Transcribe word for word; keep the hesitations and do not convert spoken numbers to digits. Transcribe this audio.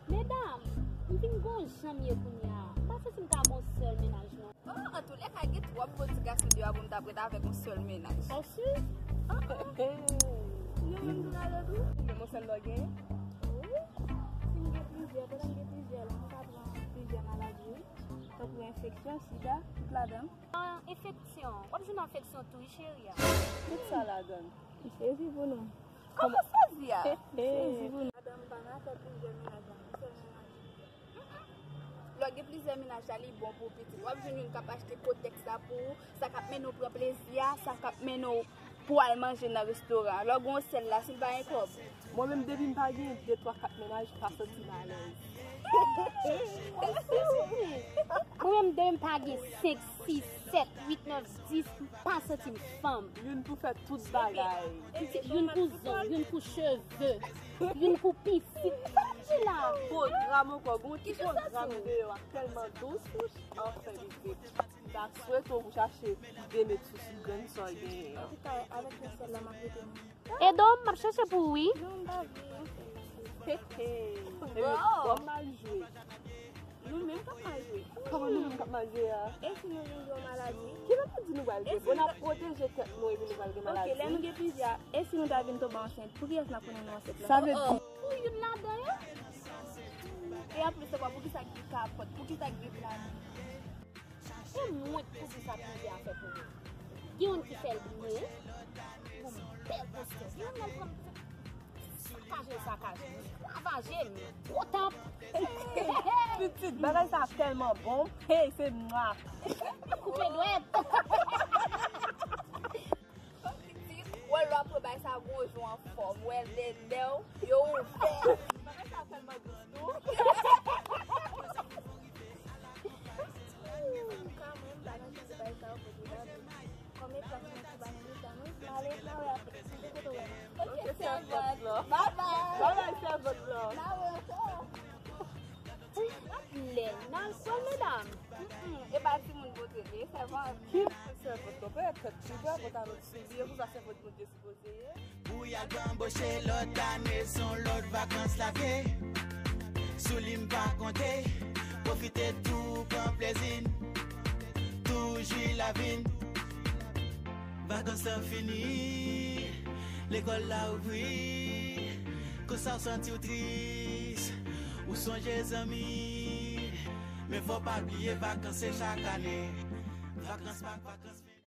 Medam, m vin gon jan m ye kounye a. M pa santi m ka gon sèl mennaj non. Oh, antoulèka, gen twòp bon ti gason deyò a pou m t ap ret avèk yon sèl mennaj. Ou si? Ah, ah. Nou menm tou la lòt ou? Ou menm yon sèl lò gen? Wi. Si m gen plizyè, pandan m gen plizyè la, m ka pran plizyè maladi, wi. Tankou enfeksyon, sida, tout ladan. Ah, enfeksyon. W ap jwenn enfeksyon tou, wi, cheri a. Tout sa ladan. M sezi pou nou. Kòman sezi a? M sezi pou nou. Madanm pa nan afè plizyè mennaj la, yon sèl mennaj. Lè w gen plizyè mennaj la, li bon pou pitit. W ap jwenn youn k ap achte kotèks la pou ou, sa k ap mennen w pran plezi a, sa k ap mennen w pou w al manje nan restoran. Lè w gen yon sèl la, si l pa gen kòb. Mwen menm, depi m pa gen de, twa, kat mennaj, m pa santi m alèz. Mwen menm, depi m pa gen senk, sis, sèt, uit, nèf, dis, m pa santi m fanm. Youn pou fè tout bagay. Youn pou zong, youn pou cheve, youn pou pitit. Sa m di la? Pwogram ankò, gon ti pwogram deyò a tèlman dous, anfen, big baby. M ta swete w pou chache de met sou, sou grenn sa w genyen an. Antouka, avèk yon sèl la, m ap rete non. Edo, m ap chache pou ou, wi. Non, m pa vle. He, he. Epi, bon, m al jwe. Nou menm k ap mal jwe. Kòman nou menm k ap mal jwe a? E si nou vin gen yon maladi? Ki maladi nou pral gen? Bon, n ap pwoteje tèt nou epi nou pral gen maladi. Ok, lè nou gen plizyè, e si nou ta vin tonbe ansent? Pou kiyès n ap konnen nou ansent la? Sa vle di. Pou youn ladan yo? E anplis ankò, poukisa k gen kapòt? Poukisa k gen plani? E mwen k pou di sa plizyè afè pou mwen. Gen youn ki fè l byen, pou m bèl poste. Gen youn nan pran m sakaje l, sakaje l, ravaje m, gwo tanp. Pitit, bagay sa tèlman bon. Hey, se mwa. Koupe dwèt. Pitit, wè lè w ap wè bagay sa gwo jou anfòm, wè lè lè w yo ouvè. Bagay sa tèlman dous tou. Kòm e plas mwen ki ba nou mitan nou, m ale, m ale apre. Sante kote w wè m. Ok, sèvant lan. Bye bye. Bye bye, sèvant lan. M ale ankò. Ap lè n al kwè medam. Mm-mm. E pa timoun pote li, sèvant. Ki sèvant lan? Pètèt ti bwa pote avèk sou li, e konsa sèvant nou te sipoze ye. Pou y al anboche lòt ane, se yon lòt vakans l ap ye. Sou li m pa konte, pwofite tou pran plezi n, tou jwi lavi n. Vakans lan fini, lekòl la ouvri, konsa w santi w tris, ou sonje zanmi. Men fò w pa bliye vakans se chak ane. Vakans pa vakans.